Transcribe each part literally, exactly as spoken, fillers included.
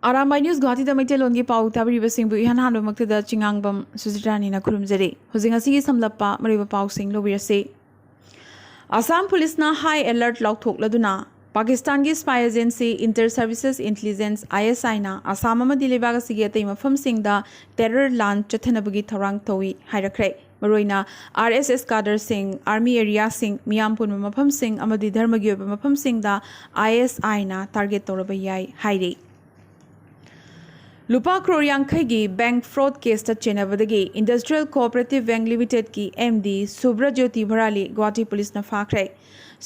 Arambai news ꯒꯨꯍꯥꯇꯤꯗ ꯃꯩꯇꯩꯂꯣꯟꯒꯤ ꯄꯥꯎ ꯇꯥꯕꯤꯔꯤꯕꯁꯤꯡꯕꯨ ꯏꯍꯥꯟ ꯍꯥꯟꯕꯃꯛꯇꯗ ꯆꯤꯉꯥꯡꯕꯝ ꯁꯨꯖꯤꯇ꯭ꯔꯥꯅꯤꯅ ꯈꯨꯔꯨꯝꯖꯔꯤ꯫ ꯍꯧꯖꯤꯛ ꯉꯁꯤꯒꯤ ꯁꯝꯂꯞꯄ ꯃꯔꯨꯑꯣꯏꯕ ꯄꯥꯎꯁꯤꯡ ꯂꯧꯕꯤꯔꯁꯤ꯫ ꯑꯁꯥꯝ ꯄꯨꯂꯤꯁꯅ ꯍꯥꯏ ꯑꯦꯂꯔꯠ ꯂꯥꯎꯊꯣꯛꯂꯗꯨꯅ ꯄꯥꯀꯤꯁꯇꯥꯟꯒꯤ spy agency inter services intelligence, ISI, ꯅ ꯑꯁꯥꯝ ꯑꯃꯗꯤ ꯂꯩꯕꯥꯛ ꯑꯁꯤꯒꯤ ꯑꯇꯩ ꯃꯐꯝꯁꯤꯡꯗ ꯇꯦꯔꯔ ꯂꯥꯟ ꯆꯠꯊꯅꯕꯒꯤ ꯊꯧꯔꯥꯡ ꯇꯧꯏ ꯍꯥꯏꯔꯛꯈ꯭ꯔꯦ꯫ ꯃꯔꯨꯑꯣꯏꯅ RSS ꯀꯥꯗꯔꯁꯤꯡ, ꯑꯥꯔꯃꯤ ꯑꯦꯔꯤꯌꯥꯁꯤꯡ, ꯃꯤꯌꯥꯝ ꯄꯨꯟꯕ ꯃꯐꯝꯁꯤꯡ ꯑꯃꯗꯤ ꯙꯔꯃꯒꯤ ꯑꯣꯏꯕ ꯃꯐꯝꯁꯤꯡꯗ ISI ꯅ ꯇꯥꯔꯒꯦꯠ ꯇꯧꯔꯕ ꯌꯥꯏ ꯍꯥꯏꯔꯤ꯫ ꯂꯨꯄꯥ ꯀ꯭ꯔꯣꯔ ꯌꯥꯡꯈꯩꯒꯤ ꯕꯦꯡꯛ ꯐ꯭ꯔꯣꯗ ꯀꯦꯁꯇ ꯆꯦꯟꯅꯕꯗꯒꯤ ꯏꯟꯗꯁꯇ꯭ꯔꯤꯌꯦꯜ ꯀꯣꯑꯣꯄꯔꯦꯇꯤꯚ ꯕꯦꯡꯛ ꯂꯤꯃꯤꯇꯦꯗꯀꯤ MD ꯁꯨꯕ꯭ꯔꯖ꯭ꯌꯣꯇꯤ ꯚꯔꯥꯂꯤ ꯒꯨꯋꯥꯍꯥꯇꯤ ꯄꯨꯂꯤꯁꯅ ꯐꯥꯈ꯭ꯔꯦ꯫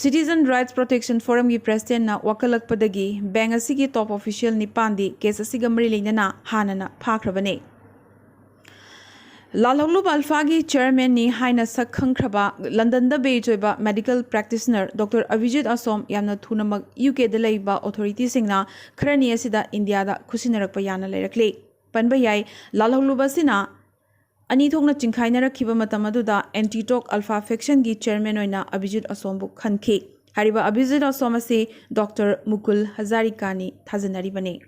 ꯁꯤꯇꯤꯖꯟ ꯔꯥꯏꯠꯁ ꯄ꯭ꯔꯣꯇꯦꯛꯁꯟ ꯐꯣꯔꯝꯒꯤ ꯄ꯭ꯔꯦꯁꯤꯗꯦꯟꯠꯅ ꯋꯥꯀꯠꯂꯛꯄꯗꯒꯤ ꯕꯦꯡꯛ ꯑꯁꯤꯒꯤ ꯇꯣꯞ ꯑꯣꯐꯤꯁꯤꯌꯦꯜ ꯅꯤꯄꯥꯟꯗꯤ ꯀꯦꯁ ꯑꯁꯤꯒ ꯃꯔꯤ ꯂꯩꯅꯅ ꯍꯥꯟꯅꯅ ꯐꯥꯈ꯭ꯔꯕꯅꯤ꯫ ꯂꯥꯜꯍꯧꯂꯨꯕ ꯑꯜꯐꯥꯒꯤ ꯆꯦꯌꯔꯃꯦꯟꯅꯤ ꯍꯥꯏꯅ ꯁꯛ ꯈꯪꯈ꯭ꯔꯕ ꯂꯟꯗꯟꯗ ꯕꯦꯖ ꯑꯣꯏꯕ ꯃꯦꯗꯤꯀꯦꯜ ꯄ꯭ꯔꯦꯛꯇꯤꯁꯅꯔ ꯗꯣꯛꯇꯔ ꯑꯚꯤꯖꯤꯠ ꯑꯁꯣꯝ ꯌꯥꯝꯅ ꯊꯨꯅꯃꯛ UK ꯗ ꯂꯩꯕ ꯑꯣꯊꯣꯔꯤꯇꯤꯁꯤꯡꯅ ꯈꯔꯅꯤ ꯑꯁꯤꯗ ꯏꯟꯗꯤꯌꯥꯗ ꯈꯨꯠꯁꯤꯟꯅꯔꯛꯄ ꯌꯥꯅ ꯂꯩꯔꯛꯂꯤ꯫ ꯄꯟꯕ ꯌꯥꯏ, ꯂꯥꯜꯍꯧꯂꯨꯕ ꯑꯁꯤꯅ ꯑꯅꯤ ꯊꯣꯛꯅ ꯆꯤꯡꯈꯥꯏꯅꯔꯛꯈꯤꯕ ꯃꯇꯝ ꯑꯗꯨꯗ ꯑꯦꯟꯇꯤ ꯇꯣꯛ ꯑꯜꯐꯥ ꯐꯦꯛꯁꯟꯒꯤ ꯆꯦꯌꯔꯃꯦꯟ ꯑꯣꯏꯅ ꯑꯚꯤꯖꯤꯠ ꯑꯁꯣꯝꯕꯨ ꯈꯟꯈꯤ꯫ ꯍꯥꯏꯔꯤꯕ ꯑꯚꯤꯖꯤꯠ ꯑꯁꯣꯝ ꯑꯁꯤ ꯗꯣꯛꯇꯔ ꯃꯨꯀꯨꯜ ꯍꯖꯥꯔꯤꯀꯥꯅꯤ ꯊꯥꯖꯅꯔꯤꯕꯅꯤ꯫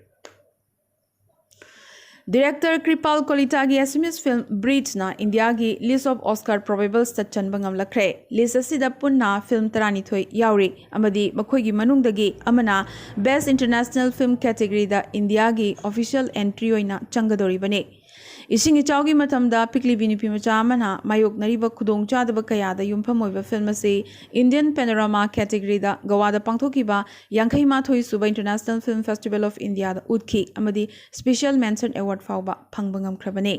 ꯗꯤꯔꯦꯛꯇꯔ ꯀ꯭ꯔꯤꯄꯥꯜ ꯀꯣꯂꯤꯇꯥꯒꯤ ꯑꯦꯁꯥꯃꯤꯁ ꯐꯤꯜꯝ ꯕ꯭ꯔꯤꯗꯅ ꯏꯟꯗꯤꯌꯥꯒꯤ ꯂꯤꯁ ꯑꯣꯐ ꯑꯣꯁꯀꯥꯔ ꯄ꯭ꯔꯣꯕꯦꯕꯜꯁꯇ ꯆꯟꯕ ꯉꯝꯂꯛꯈ꯭ꯔꯦ꯫ ꯂꯤꯁ ꯑꯁꯤꯗ ꯄꯨꯟꯅ ꯐꯤꯜꯝ ꯇꯔꯥꯅꯤꯊꯣꯏ ꯌꯥꯎꯔꯤ ꯑꯃꯗꯤ ꯃꯈꯣꯏꯒꯤ ꯃꯅꯨꯡꯗꯒꯤ ꯑꯃꯅ ꯕꯦꯁ꯭ꯠ ꯏꯟꯇꯔꯅꯦꯁꯅꯦꯜ ꯐꯤꯜꯝ ꯀꯦꯇꯦꯒꯣꯔꯤꯗ ꯏꯟꯗꯤꯌꯥꯒꯤ ꯑꯣꯐꯤꯁꯤꯌꯦꯜ ꯑꯦꯟꯇ꯭ꯔꯤ ꯑꯣꯏꯅ ꯆꯪꯒꯗꯧꯔꯤꯕꯅꯤ꯫ ꯏꯁꯤꯡ ꯏꯆꯥꯎꯒꯤ ꯃꯇꯝꯗ ꯄꯤꯛꯂꯤꯕꯤ ꯅꯨꯄꯤ ꯃꯆꯥ ꯑꯃꯅ ꯃꯥꯌꯣꯛꯅꯔꯤꯕ ꯈꯨꯗꯣꯡꯆꯥꯗꯕ ꯀꯌꯥꯗ ꯌꯨꯝꯐꯝ ꯑꯣꯏꯕ ꯐꯤꯜꯝ ꯑꯁꯤ ꯏꯟꯗꯤꯌꯟ ꯄꯦꯅꯣꯔꯥꯃꯥ ꯀꯦꯇꯦꯒꯣꯔꯤꯗ ꯒꯣꯋꯥꯗ ꯄꯥꯡꯊꯣꯛꯈꯤꯕ ꯌꯥꯡꯈꯩ ꯃꯥꯊꯣꯏ ꯁꯨꯕ ꯏꯟꯇꯔꯅꯦꯁꯅꯦꯜ ꯐꯤꯜꯝ ꯐꯦꯁꯇꯤꯚꯦꯜ ꯑꯣꯐ ꯏꯟꯗꯤꯌꯥꯗ ꯎꯠꯈꯤ ꯑꯃꯗꯤ ꯁ꯭ꯄꯦꯁꯤꯌꯦꯜ ꯃꯦꯟꯁꯟ ꯑꯦꯋꯥꯔꯗ ꯐꯥꯎꯕ ꯐꯪꯕ ꯉꯝꯈ꯭ꯔꯕꯅꯤ꯫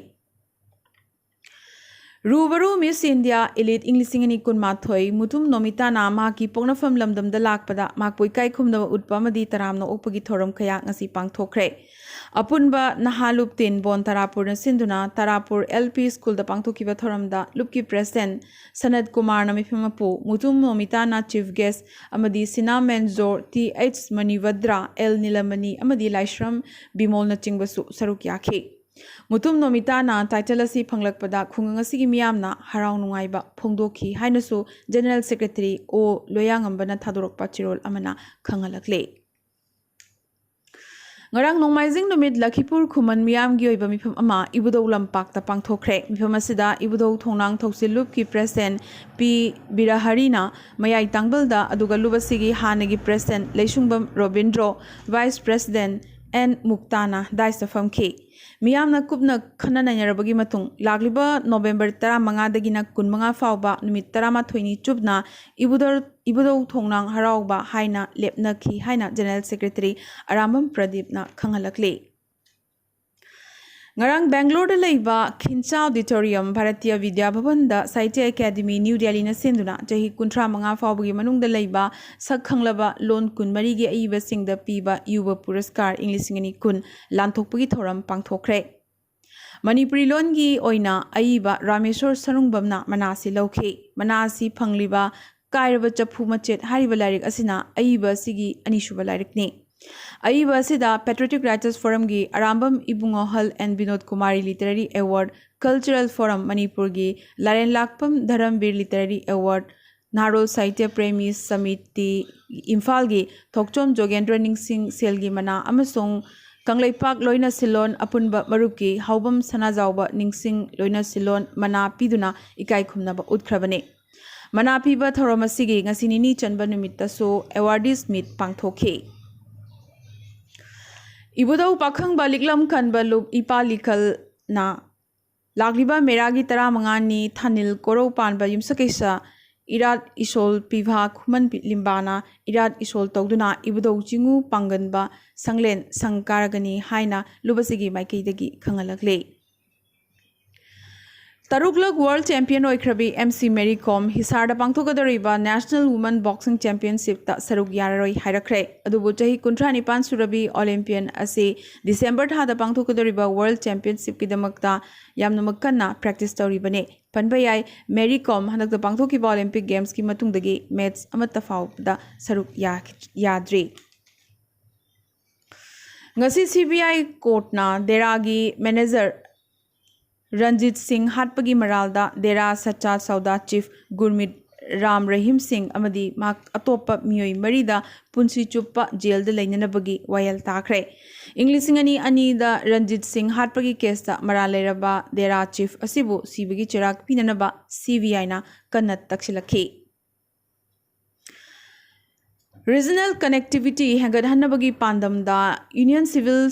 ꯔꯨꯕꯔꯨ ꯃꯤꯁ ꯏꯟꯗꯤꯌꯥ ꯏꯂꯤꯠ ꯏꯪ ꯂꯤꯁꯤꯡ ꯑꯅꯤ ꯀꯨꯟꯃꯥꯊꯣꯏ ꯃꯨꯇꯨꯝ ꯅꯣꯃꯤꯇꯥꯅ ꯃꯍꯥꯛꯀꯤ ꯄꯣꯛꯅꯐꯝ ꯂꯝꯗꯝꯗ ꯂꯥꯛꯄꯗ ꯃꯍꯥꯛꯄꯨ ꯏꯀꯥꯏ ꯈꯨꯝꯅꯕ ꯎꯠꯄ ꯑꯃꯗꯤ ꯇꯔꯥꯝꯅ ꯑꯣꯛꯄꯒꯤ ꯊꯧꯔꯝ ꯀꯌꯥ ꯉꯁꯤ ꯄꯥꯡꯊꯣꯛꯈ꯭ꯔꯦ꯫ ꯑꯄꯨꯟꯕ ꯅꯍꯥ ꯂꯨꯞ ꯇꯤꯟ ꯕꯣꯟ ꯇꯔꯥꯄꯨꯔꯅ ꯁꯤꯟꯗꯨꯅ ꯇꯔꯥꯄꯨꯔ LP ꯁ꯭ꯀꯨꯜꯗ ꯄꯥꯡꯊꯣꯛꯈꯤꯕ ꯊꯧꯔꯝꯗ ꯂꯨꯞꯀꯤ ꯄ꯭ꯔꯦꯁꯤꯗꯦꯟꯠ ꯁꯅꯠ ꯀꯨꯃꯥꯔꯅ ꯃꯤꯐꯝ ꯃꯄꯨ, ꯃꯨꯇꯨꯝ ꯅꯣꯃꯤꯇꯥꯅ ꯆꯤꯐ ꯒꯦꯁ꯭ꯠ ꯑꯃꯗꯤ ꯁꯤꯅꯥ ꯃꯦꯟꯖꯣꯔ, Th ꯃꯅꯤꯚꯗ꯭ꯔ, L ꯅꯤꯂꯃꯅꯤ ꯑꯃꯗꯤ ꯂꯥꯏꯁ꯭ꯔꯝ ꯕꯤꯃꯣꯜꯅꯆꯤꯡꯕꯁꯨ ꯁꯔꯨꯛ ꯌꯥꯈꯤ꯫ ꯃꯨꯇꯨꯝ ꯅꯣꯃꯤꯇꯥꯅ ꯇꯥꯏꯇꯜ ꯑꯁꯤ ꯐꯪꯂꯛꯄꯗ ꯈꯨꯡꯒꯪ ꯑꯁꯤꯒꯤ ꯃꯤꯌꯥꯝꯅ ꯍꯔꯥꯎ ꯅꯨꯡꯉꯥꯏꯕ ꯐꯣꯡꯗꯣꯛꯈꯤ ꯍꯥꯏꯅꯁꯨ ꯖꯦꯅꯔꯦꯜ ꯁꯦꯀ꯭ꯔꯦꯇꯔꯤ ꯑꯣ ꯂꯣꯌꯥꯉꯝꯕꯅ ꯊꯥꯗꯣꯔꯛꯄ ꯆꯦꯔꯣꯜ ꯑꯃꯅ ꯈꯪꯍꯜꯂꯛꯂꯤ꯫ ꯉꯔꯥꯡ ꯅꯣꯡꯃꯥꯏꯖꯤꯡ ꯅꯨꯃꯤꯠ ꯂꯈꯤꯄꯨꯔ ꯈꯨꯃꯟ ꯃꯤꯌꯥꯝꯒꯤ ꯑꯣꯏꯕ ꯃꯤꯐꯝ ꯑꯃ ꯏꯕꯨꯙꯧ ꯂꯝꯄꯥꯛꯇ ꯄꯥꯡꯊꯣꯛꯈ꯭ꯔꯦ꯫ ꯃꯤꯐꯝ ꯑꯁꯤꯗ ꯏꯕꯨꯙꯧ ꯊꯣꯡꯅꯥꯡ ꯊꯧꯁꯤꯜ ꯂꯨꯞꯀꯤ ꯄ꯭ꯔꯦꯁꯤꯗꯦꯟꯠ ꯄꯤ ꯕꯤꯔꯍꯔꯤꯅ ꯃꯌꯥꯏ ꯇꯥꯡꯕꯜꯗ, ꯑꯗꯨꯒ ꯂꯨꯞ ꯑꯁꯤꯒꯤ ꯍꯥꯟꯅꯒꯤ president ꯂꯩꯁꯨꯡꯕꯝ Robindro, vice president and ꯃꯨꯛꯇꯥꯅ ꯗꯥꯏꯁꯇ ꯐꯝꯈꯤ꯫ ꯃꯤꯌꯥꯝꯅ ꯀꯨꯞꯅ ꯈꯟꯅ ꯅꯩꯅꯔꯕꯒꯤ ꯃꯇꯨꯡ, ꯂꯥꯛꯂꯤꯕ ꯅꯣꯕꯦꯝꯕꯔ ꯇꯔꯥꯃꯉꯥꯗꯒꯤꯅ ꯀꯨꯟꯃꯉꯥ ꯐꯥꯎꯕ ꯅꯨꯃꯤꯠ ꯇꯔꯥꯃꯥꯊꯣꯏꯅꯤ ꯆꯨꯞꯅ ꯏꯕꯨꯙꯧ ꯏꯕꯨꯙꯧ ꯊꯣꯡꯅꯥꯡ ꯍꯔꯥꯎꯕ ꯍꯥꯏꯅ ꯂꯦꯞꯅꯈꯤ ꯍꯥꯏꯅ ꯖꯦꯅꯔꯦꯜ ꯁꯦꯀ꯭ꯔꯦꯇꯔꯤ ꯑꯔꯥꯝꯕꯝ ꯄ꯭ꯔꯗꯤꯞꯅ ꯈꯪꯍꯜꯂꯛꯂꯤ꯫ ꯉꯔꯥꯡ ꯕꯦꯡꯒ꯭ꯂꯣꯔꯗ ꯂꯩꯕ ꯈꯤꯟꯆꯥ ꯑꯣꯗꯤꯇꯣꯔꯤꯌꯝ ꯚꯥꯔꯇꯤꯌ ꯕꯤꯗ꯭ꯌꯥ ꯚꯕꯟꯗ ꯁꯥꯍꯤꯇ꯭ꯌ ꯑꯦꯀꯥꯗꯦꯃꯤ ꯅ꯭ꯌꯨ ꯗꯦꯜꯂꯤꯅ ꯁꯤꯟꯗꯨꯅ ꯆꯍꯤ ꯀꯨꯟꯊ꯭ꯔꯥ ꯃꯉꯥ ꯐꯥꯎꯕꯒꯤ ꯃꯅꯨꯡꯗ ꯂꯩꯕ ꯁꯛ ꯈꯪꯂꯕ ꯂꯣꯟ ꯀꯨꯟꯃꯔꯤꯒꯤ ꯑꯏꯕꯁꯤꯡꯗ ꯄꯤꯕ ꯌꯨꯕ ꯄꯨꯔꯁꯀꯥꯔ ꯏꯪ ꯂꯤꯁꯤꯡ ꯑꯅꯤ ꯀꯨꯟ ꯂꯥꯟꯊꯣꯛꯄꯒꯤ ꯊꯧꯔꯝ ꯄꯥꯡꯊꯣꯛꯈ꯭ꯔꯦ꯫ ꯃꯅꯤꯄꯨꯔꯤ ꯂꯣꯟꯒꯤ ꯑꯣꯏꯅ ꯑꯏꯕ ꯔꯥꯃꯦꯁꯣꯔ ꯁꯔꯨꯡꯕꯝꯅ ꯃꯅꯥ ꯑꯁꯤ ꯂꯧꯈꯤ꯫ ꯃꯅꯥ ꯑꯁꯤ ꯐꯪꯂꯤꯕ ꯀꯥꯏꯔꯕ ꯆꯐꯨ ꯃꯆꯦꯠ ꯍꯥꯏꯔꯤꯕ ꯂꯥꯏꯔꯤꯛ ꯑꯁꯤꯅ ꯑꯏꯕ ꯑꯁꯤꯒꯤ ꯑꯅꯤꯁꯨꯕ ꯂꯥꯏꯔꯤꯛꯅꯤ꯫ ꯑꯏꯕ ꯑꯁꯤꯗ Patriotic Writers Forumꯒꯤ ꯑꯔꯥꯝꯕꯝ ꯏꯕꯨꯡꯉꯣ ꯍꯜ and Vinod Kumari Literary Award, Cultural Forum ꯃꯅꯤꯄꯨꯔꯒꯤ ꯂꯥꯔꯦꯟꯂꯥꯛꯄꯝ ꯙꯔꯝꯕꯤꯔ Literary Award, ꯅꯍꯥꯔꯣꯜ ꯁꯥꯍꯤꯇ꯭ꯌ ꯄ꯭ꯔꯦꯃꯤ ꯁꯃꯤꯇꯤ ꯏꯝꯐꯥꯜꯒꯤ ꯊꯣꯛꯆꯣꯝ ꯖꯣꯒꯦꯟꯗ꯭ꯔ ꯅꯤꯡꯁꯤꯡ ꯁꯦꯜꯒꯤ ꯃꯅꯥ ꯑꯃꯁꯨꯡ ꯀꯪꯂꯩꯄꯥꯛ ꯂꯣꯏꯅ ꯁꯤꯜꯂꯣꯟ ꯑꯄꯨꯟꯕ ꯃꯔꯨꯞꯀꯤ ꯍꯥꯎꯕꯝ ꯁꯅꯥꯖꯥꯎꯕ ꯅꯤꯡꯁꯤꯡ ꯂꯣꯏꯅ ꯁꯤꯜꯂꯣꯟ ꯃꯅꯥ ꯄꯤꯗꯨꯅ ꯏꯀꯥꯏ ꯈꯨꯝꯅꯕ ꯎꯠꯈ꯭ꯔꯕꯅꯤ꯫ ꯃꯅꯥ ꯄꯤꯕ ꯊꯧꯔꯝ ꯑꯁꯤꯒꯤ ꯉꯁꯤ ꯅꯤꯅꯤ ꯆꯟꯕ ꯅꯨꯃꯤꯠꯇꯁꯨ awardees meet ꯄꯥꯡꯊꯣꯛꯈꯤ꯫ ꯏꯕꯨꯙꯧ ꯄꯥꯈꯪꯕ ꯂꯤꯛꯂꯝ ꯀꯟꯕ ꯂꯨꯞ ꯏꯄꯥ ꯂꯤꯀꯜꯅ ꯂꯥꯛꯂꯤꯕ ꯃꯦꯔꯥꯒꯤ ꯇꯔꯥꯃꯉꯥꯅꯤ ꯊꯥꯅꯤꯜ ꯀꯣꯔꯧ ꯄꯥꯟꯕ ꯌꯨꯝꯁꯀꯩꯁ ꯏꯔꯥꯠ ꯏꯁꯣꯜ ꯄꯤꯚꯥ ꯈꯨꯃꯟ ꯂꯤꯝꯕꯥꯅ ꯏꯔꯥꯠ ꯏꯁꯣꯜ ꯇꯧꯗꯨꯅ ꯏꯕꯨꯙꯧ ꯆꯤꯡꯉꯨ ꯄꯥꯡꯒꯟꯕ ꯁꯪꯂꯦꯟ ꯁꯪ ꯀꯥꯔꯒꯅꯤ ꯍꯥꯏꯅ ꯂꯨꯞ ꯑꯁꯤꯒꯤ ꯃꯥꯏꯀꯩꯗꯒꯤ ꯈꯪꯍꯜꯂꯛꯂꯤ꯫ ꯇꯔꯨꯛꯂꯛ ꯋꯥꯔꯜ ꯆꯦꯝꯄꯤꯌꯟ ꯑꯣꯏꯈ꯭ꯔꯕꯤ ꯑꯦꯝ ꯁꯤ ꯃꯦꯔꯤ ꯀꯣꯝ ꯍꯤꯁꯥꯔꯗ ꯄꯥꯡꯊꯣꯛꯀꯗꯧꯔꯤꯕ National Women Boxing Championshipꯇ ꯁꯔꯨꯛ ꯌꯥꯔꯔꯣꯏ ꯍꯥꯏꯔꯛꯈ꯭ꯔꯦ꯫ ꯑꯗꯨꯕꯨ ꯆꯍꯤ ꯀꯨꯟꯊ꯭ꯔꯥ ꯅꯤꯄꯥꯟ ꯁꯨꯔꯕꯤ ꯑꯣꯂꯦꯝꯄꯤꯌꯟ ꯑꯁꯤ ꯗꯤꯁꯦꯝꯕꯔ ꯊꯥꯗ ꯄꯥꯡꯊꯣꯛꯀꯗꯧꯔꯤꯕ ꯋꯥꯔꯜ ꯆꯦꯝꯄꯤꯌꯟꯁꯤꯞꯀꯤꯗꯃꯛꯇ ꯌꯥꯝꯅꯃꯛ ꯀꯟꯅ ꯄ꯭ꯔꯦꯛꯇꯤꯁ ꯇꯧꯔꯤꯕꯅꯤ꯫ ꯄꯟꯕ ꯌꯥꯏ, ꯃꯦꯔꯤ ꯀꯣꯝ ꯍꯟꯗꯛꯇ ꯄꯥꯡꯊꯣꯛꯈꯤꯕ ꯑꯣꯂꯦꯝꯄꯤꯛ ꯒꯦꯝꯁꯀꯤ ꯃꯇꯨꯡꯗꯒꯤ ꯃꯦꯠꯁ ꯑꯃꯠꯇ ꯐꯥꯎꯕꯗ ꯁꯔꯨꯛ ꯌꯥ-, ꯌꯥꯗ꯭ꯔꯤ꯫ ꯉꯁꯤ ꯁꯤ ꯕꯤ ꯑꯥꯏ ꯀꯣꯔꯠꯅ ꯗꯦꯔꯥꯒꯤ ꯃꯦꯅꯦꯖꯔ ꯔꯟꯖꯤꯠ ꯁꯤꯡ ꯍꯥꯠꯄꯒꯤ ꯃꯔꯥꯜꯗ ꯗꯦꯔꯥ ꯁꯆꯥ ꯁꯧꯗꯥ ꯆꯤꯐ ꯒꯨꯔꯃꯤꯠ ꯔꯥꯝ ꯔꯍꯤꯝ ꯁꯤꯡ ꯑꯃꯗꯤ ꯃꯍꯥꯛ ꯑꯇꯣꯞꯄ ꯃꯤꯑꯣꯏ ꯃꯔꯤꯗ ꯄꯨꯟꯁꯤ ꯆꯨꯞꯄ ꯖꯦꯜꯗ ꯂꯩꯅꯅꯕꯒꯤ ꯋꯥꯌꯦꯜ ꯇꯥꯈ꯭ꯔꯦ꯫ ꯏꯪ ꯂꯤꯁꯤꯡ ꯑꯅꯤ ꯑꯅꯤꯗ ꯔꯟꯖꯤꯠ ꯁꯤꯡ ꯍꯥꯠꯄꯒꯤ ꯀꯦꯁꯇ ꯃꯔꯥꯜ ꯂꯩꯔꯕ ꯗꯦꯔꯥ ꯆꯤꯐ ꯑꯁꯤꯕꯨ ꯁꯤꯕꯒꯤ ꯆꯩꯔꯥꯛ ꯄꯤꯅꯅꯕ ꯁꯤ ꯕꯤ ꯑꯥꯏꯅ ꯀꯟꯅ ꯇꯛꯁꯤꯜꯂꯛꯈꯤ꯫ Regional connectivity ꯍꯦꯟꯒꯠꯍꯟꯅꯕꯒꯤ ꯄꯥꯟꯗꯝꯗ Union Civil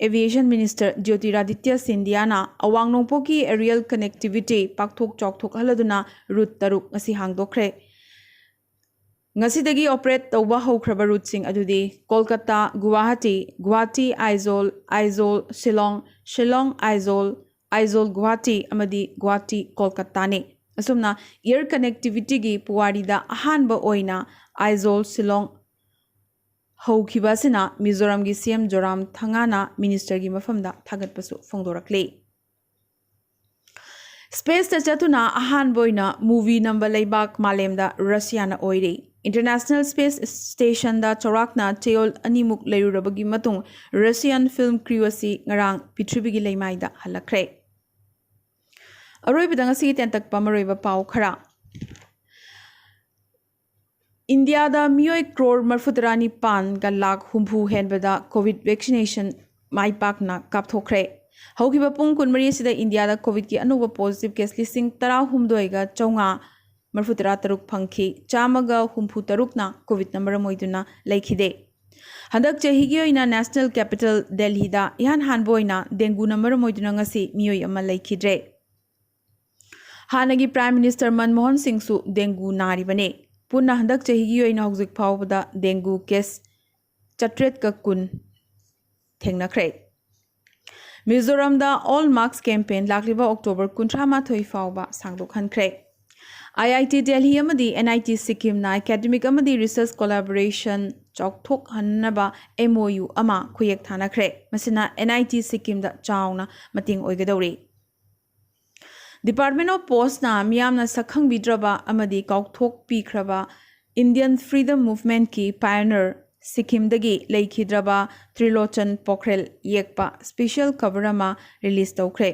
Aviation Minister ꯖ꯭ꯌꯣꯇꯤꯔꯥꯗꯤꯇ꯭ꯌ ꯁꯤꯟꯙꯤꯌꯥꯅ ꯑꯋꯥꯡ ꯅꯣꯡꯄꯣꯛꯀꯤ aerial connectivity ꯄꯥꯛꯊꯣꯛ ꯆꯥꯎꯊꯣꯛꯍꯜꯂꯗꯨꯅ ꯔꯨꯠ ꯇꯔꯨꯛ ꯉꯁꯤ ꯍꯥꯡꯗꯣꯛꯈ꯭ꯔꯦ꯫ ꯉꯁꯤꯗꯒꯤ ꯑꯣꯄꯔꯦꯠ ꯇꯧꯕ ꯍꯧꯈ꯭ꯔꯕ ꯔꯨꯠꯁꯤꯡ ꯑꯗꯨꯗꯤ ꯀꯣꯜꯀꯇꯥ ꯒꯨꯋꯥꯍꯥꯇꯤ, ꯒꯨꯋꯥꯍꯥꯇꯤ ꯑꯥꯏꯖꯣꯜ, ꯑꯥꯏꯖꯣꯜ ꯁꯤꯂꯣꯡ, ꯁꯤꯂꯣꯡ ꯑꯥꯏꯖꯣꯜ, ꯑꯥꯏꯖꯣꯜ ꯒꯨꯋꯥꯍꯥꯇꯤ ꯑꯃꯗꯤ ꯒꯨꯋꯥꯍꯥꯇꯤ ꯀꯣꯜꯀꯇꯥꯅꯤ꯫ ꯑꯁꯨꯝꯅ air connectivityꯒꯤ ꯄꯨꯋꯥꯔꯤꯗ ꯑꯍꯥꯟꯕ ꯑꯣꯏꯅ ꯑꯥꯏꯖꯣꯜ ꯁꯤꯂꯣꯡ ꯍꯧꯈꯤꯕ ꯑꯁꯤꯅ ꯃꯤꯖꯣꯔꯥꯝꯒꯤ ꯁꯤ ꯑꯦꯝ ꯖꯣꯔꯥꯝ ꯊꯪꯒꯥꯅ ministerꯒꯤ ꯃꯐꯝꯗ ꯊꯥꯒꯠꯄꯁꯨ ꯐꯣꯡꯗꯣꯔꯛꯂꯤ꯫ Spaceꯇ ꯆꯠꯇꯨꯅ ꯑꯍꯥꯟꯕ ꯑꯣꯏꯅ movie ꯅꯝꯕ ꯂꯩꯕꯥꯛ ꯃꯥꯂꯦꯝꯗ ꯔꯁꯤꯌꯥꯅ ꯑꯣꯏꯔꯤ꯫ International Space Stationꯗ ꯆꯥꯎꯔꯥꯛꯅ ꯆꯌꯣꯜ ꯑꯅꯤꯃꯨꯛ ꯂꯩꯔꯨꯔꯕꯒꯤ ꯃꯇꯨꯡ Russian film crew ꯑꯁꯤ ꯉꯔꯥꯡ ꯄ꯭ꯔꯤꯊꯤꯕꯤꯒꯤ ꯂꯩꯃꯥꯏꯗ ꯍꯜꯂꯛꯈ꯭ꯔꯦ꯫ ꯑꯔꯣꯏꯕꯗ ꯉꯁꯤꯒꯤ ꯇꯦꯟꯇꯛꯄ ꯃꯔꯨꯑꯣꯏꯕ ꯄꯥꯎ ꯈꯔ꯫ ꯏꯟꯗꯤꯌꯥꯗ ꯃꯤꯑꯣꯏ ꯀ꯭ꯔꯣꯔ ꯃꯔꯤꯐꯨꯇꯔꯥ ꯅꯤꯄꯥꯟꯒ ꯂꯥꯈ ꯍꯨꯝꯐꯨ ꯍꯦꯟꯕꯗ COVID vaccination ꯃꯥꯏ ꯄꯥꯛꯅ ꯀꯥꯞꯊꯣꯛꯈ꯭ꯔꯦ꯫ ꯍꯧꯈꯤꯕ ꯄꯨꯡ ꯀꯨꯟꯃꯔꯤ ꯑꯁꯤꯗ ꯏꯟꯗꯤꯌꯥꯗ COVIDꯀꯤ ꯑꯅꯧꯕ positive case ꯂꯤꯁꯤꯡ ꯇꯔꯥꯍꯨꯝꯗꯣꯏꯒ ꯆꯥꯝꯃꯉꯥ ꯃꯔꯤꯐꯨꯇꯔꯥ ꯇꯔꯨꯛ ꯐꯪꯈꯤ꯫ ꯆꯥꯝꯃꯒ ꯍꯨꯝꯐꯨ ꯇꯔꯨꯛꯅ COVIDꯅ ꯃꯔꯝ ꯑꯣꯏꯗꯨꯅ ꯂꯩꯈꯤꯗꯦ꯫ ꯍꯟꯗꯛ ꯆꯍꯤꯒꯤ ꯑꯣꯏꯅ national capital ꯗꯦꯜꯍꯤꯗ ꯏꯍꯥꯟ ꯍꯥꯟꯕ ꯑꯣꯏꯅ dengueꯅ ꯃꯔꯝ ꯑꯣꯏꯗꯨꯅ ꯉꯁꯤ ꯃꯤꯑꯣꯏ ꯑꯃ ꯂꯩꯈꯤꯗ꯭ꯔꯦ꯫ ꯍꯥꯟꯅꯒꯤ Prime Minister ꯃꯟꯃꯣꯍꯟ ꯁꯤꯡꯁꯨ dengue ꯅꯥꯔꯤꯕꯅꯤ꯫ ꯄꯨꯟꯅ ꯍꯟꯗꯛ ꯆꯍꯤꯒꯤ ꯑꯣꯏꯅ ꯍꯧꯖꯤꯛ ꯐꯥꯎꯕꯗ dengue case ꯆꯥꯇ꯭ꯔꯦꯠꯀ ꯀꯨꯟ ꯊꯦꯡꯅꯈ꯭ꯔꯦ꯫ ꯃꯤꯖꯣꯔꯥꯝꯗ All Marks campaign ꯂꯥꯛꯂꯤꯕ October ꯀꯨꯟꯊ꯭ꯔꯥ ꯃꯥꯊꯣꯏ ꯐꯥꯎꯕ ꯁꯥꯡꯗꯣꯛꯍꯟꯈ꯭ꯔꯦ꯫ IIT ꯗꯦꯜꯍꯤ ꯑꯃꯗꯤ NIT ꯁꯤꯛꯀꯤꯝꯅ academic ꯑꯃꯗꯤ research collaboration ꯆꯥꯎꯊꯣꯛꯍꯟꯅꯕ MOU ꯑꯃ ꯈꯨꯌꯦꯛ ꯊꯥꯅꯈ꯭ꯔꯦ꯫ ꯃꯁꯤꯅ NIT ꯁꯤꯛꯀꯤꯝꯗ ꯆꯥꯎꯅ ꯃꯇꯦꯡ ꯑꯣꯏꯒꯗꯧꯔꯤ꯫ Department of Postꯅ ꯃꯤꯌꯥꯝꯅ ꯁꯛꯈꯪꯕꯤꯗ꯭ꯔꯕ ꯑꯃꯗꯤ ꯀꯥꯎꯊꯣꯛꯄꯤꯈ꯭ꯔꯕ Indian Freedom Movementꯀꯤ pioneer ꯁꯤꯛꯀꯤꯝꯗꯒꯤ ꯂꯩꯈꯤꯗ꯭ꯔꯕ ꯇ꯭ꯔꯤꯂꯣꯆꯟ ꯄꯣꯈ꯭ꯔꯦꯜ ꯌꯦꯛꯄ special cover ꯑꯃ release ꯇꯧꯈ꯭ꯔꯦ꯫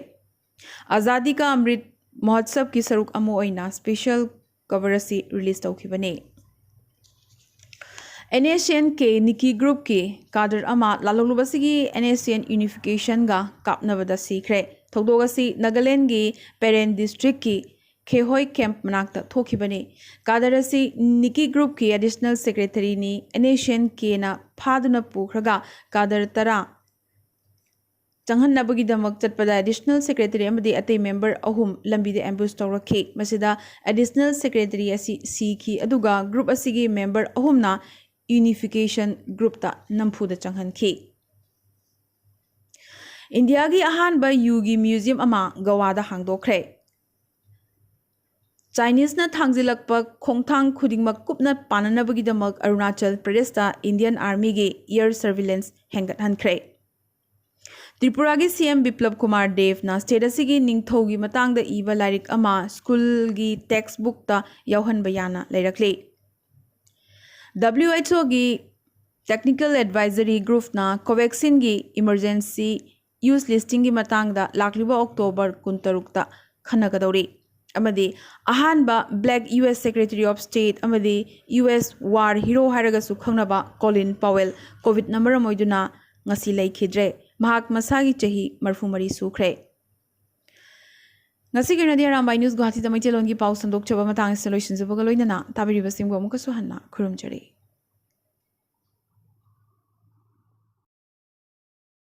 ꯑꯖꯥꯗꯤ ꯀꯥ ꯑꯃ꯭ꯔꯤꯠ ꯃꯍꯣꯠꯁꯕꯀꯤ ꯁꯔꯨꯛ ꯑꯃ ꯑꯣꯏꯅ special ꯀꯣꯚꯔ ꯑꯁꯤ ꯔꯤꯂꯤꯖ ꯇꯧꯈꯤꯕꯅꯤ꯫ NSCN-K ꯅꯤꯀꯤ ꯒ꯭ꯔꯨꯞꯀꯤ ꯀꯥꯗꯔ ꯑꯃ ꯂꯥꯜꯍꯧꯂꯨꯕꯁꯤꯒꯤ NSCN ꯌꯨꯅꯤꯐꯤꯀꯦꯁꯟꯒ ꯀꯥꯞꯅꯕꯗ ꯁꯤꯈ꯭ꯔꯦ꯫ ꯊꯧꯗꯣꯛ ꯑꯁꯤ ꯅꯥꯒꯥꯂꯦꯟꯒꯤ ꯄꯦꯔꯦꯟ ꯗꯤꯁꯇ꯭ꯔꯤꯛꯀꯤ ꯈꯦꯍꯣꯏ ꯀꯦꯝꯞ ꯃꯅꯥꯛꯇ ꯊꯣꯛꯈꯤꯕꯅꯤ꯫ ꯀꯥꯗꯔ ꯑꯁꯤ ꯅꯤꯀꯤ ꯒ꯭ꯔꯨꯞꯀꯤ ꯑꯦꯗꯤꯁꯅꯦꯜ ꯁꯦꯀ꯭ꯔꯦꯇꯔꯤꯅꯤ꯫ NSCN-K-ꯅ ꯐꯥꯗꯨꯅ ꯄꯨꯈ꯭ꯔꯒ ꯀꯥꯗꯔ ꯇꯔꯥ ꯆꯪꯍꯟꯅꯕꯒꯤꯗꯃꯛ ꯆꯠꯄꯗ ꯑꯦꯗꯤꯁꯅꯦꯜ ꯁꯦꯀ꯭ꯔꯦꯇꯔꯤ ꯑꯃꯗꯤ ꯑꯇꯩ ꯃꯦꯝꯕꯔ ꯑꯍꯨꯝ ꯂꯝꯕꯤꯗ ꯑꯦꯝꯕꯨꯁ ꯇꯧꯔꯛꯈꯤ꯫ ꯃꯁꯤꯗ ꯑꯦꯗꯤꯁꯅꯦꯜ ꯁꯦꯀ꯭ꯔꯦꯇꯔꯤ ꯑꯁꯤ ꯁꯤꯈꯤ, ꯑꯗꯨꯒ ꯒ꯭ꯔꯨꯞ ꯑꯁꯤꯒꯤ ꯃꯦꯝꯕꯔ ꯑꯍꯨꯝꯅ ꯌꯨꯅꯤꯐꯤꯀꯦꯁꯟ ꯒ꯭ꯔꯨꯞꯇ ꯅꯝꯐꯨꯗ ꯆꯪꯍꯟꯈꯤ꯫ ꯏꯟꯗꯤꯌꯥꯒꯤ ꯑꯍꯥꯟꯕ ꯌꯨꯒꯤ ꯃ꯭ꯌꯨꯖꯤꯌꯝ ꯑꯃ ꯒꯋꯥꯗ ꯍꯥꯡꯗꯣꯛꯈ꯭ꯔꯦ꯫ ꯆꯥꯏꯅꯤꯁꯅ ꯊꯥꯡꯖꯤꯜꯂꯛꯄ ꯈꯣꯡꯊꯥꯡ ꯈꯨꯗꯤꯡꯃꯛ ꯀꯨꯞꯅ ꯄꯥꯅꯅꯕꯒꯤꯗꯃꯛ ꯑꯔꯨꯅꯥꯆꯜ ꯄ꯭ꯔꯗꯦꯁꯇ ꯏꯟꯗꯤꯌꯟ ꯑꯥꯔꯃꯤꯒꯤ ꯑꯦꯌꯔ ꯁꯔꯚꯤꯂꯦꯟꯁ ꯍꯦꯟꯒꯠꯍꯟꯈ꯭ꯔꯦ꯫ ꯇ꯭ꯔꯤꯄꯨꯔꯥꯒꯤ CM ꯕꯤꯄ꯭ꯂꯕ ꯀꯨꯃꯥꯔ ꯗꯦꯕꯅ ꯁ꯭ꯇꯦꯠ ꯑꯁꯤꯒꯤ ꯅꯤꯡꯊꯧꯒꯤ ꯃꯇꯥꯡꯗ ꯏꯕ ꯂꯥꯏꯔꯤꯛ ꯑꯃ ꯁ꯭ꯀꯨꯜꯒꯤ ꯇꯦꯛꯁ ꯕꯨꯛꯇ ꯌꯥꯎꯍꯟꯕ ꯌꯥꯅ ꯂꯩꯔꯛꯂꯤ꯫ WHO-ꯒꯤ ꯇꯦꯛꯅꯤꯀꯦꯜ ꯑꯦꯗꯚꯥꯏꯖꯔꯤ ꯒ꯭ꯔꯨꯞꯅ ꯀꯣꯚꯦꯛꯁꯤꯟꯒꯤ ꯏꯃꯔꯖꯦꯟꯁꯤ ꯌꯨꯁ ꯂꯤꯁꯇꯤꯡꯒꯤ ꯃꯇꯥꯡꯗ ꯂꯥꯛꯂꯤꯕ ꯑꯣꯛꯇꯣꯕꯔ ꯀꯨꯟꯇꯔꯨꯛꯇ ꯈꯟꯅꯒꯗꯧꯔꯤ꯫ ꯑꯃꯗꯤ ꯑꯍꯥꯟꯕ Black US Secretary of State ꯑꯃꯗꯤ US War Hero ꯍꯥꯏꯔꯒꯁꯨ ꯈꯪꯅꯕ ꯀꯣꯂꯤꯟ ꯄꯥꯋꯦꯜ ꯀꯣꯚꯤꯗꯅ ꯃꯔꯝ ꯑꯣꯏꯗꯨꯅ ꯉꯁꯤ ꯂꯩꯈꯤꯗ꯭ꯔꯦ꯫ ꯃꯍꯥꯛ ꯃꯁꯥꯒꯤ ꯆꯍꯤ ꯃꯔꯤꯐꯨ ꯃꯔꯤ ꯁꯨꯈ꯭ꯔꯦ꯫ ꯉꯁꯤꯒꯤ ꯑꯣꯏꯅꯗꯤ ꯑꯔꯥꯝꯕꯥꯏ ꯅ꯭ꯌꯨꯁ ꯒꯨꯋꯥꯍꯥꯇꯤꯗ ꯃꯩꯇꯩꯂꯣꯟꯒꯤ ꯄꯥꯎ ꯁꯟꯗꯣꯛꯆꯕ ꯃꯇꯥꯡ ꯑꯁꯤꯗ ꯂꯣꯏꯁꯤꯟꯖꯕꯒ ꯂꯣꯏꯅꯅ ꯇꯥꯕꯤꯔꯤꯕꯁꯤꯡꯕꯨ ꯑꯃꯨꯛꯀꯁꯨ ꯍꯟꯅ ꯈꯨꯔꯨꯝꯖꯔꯤ꯫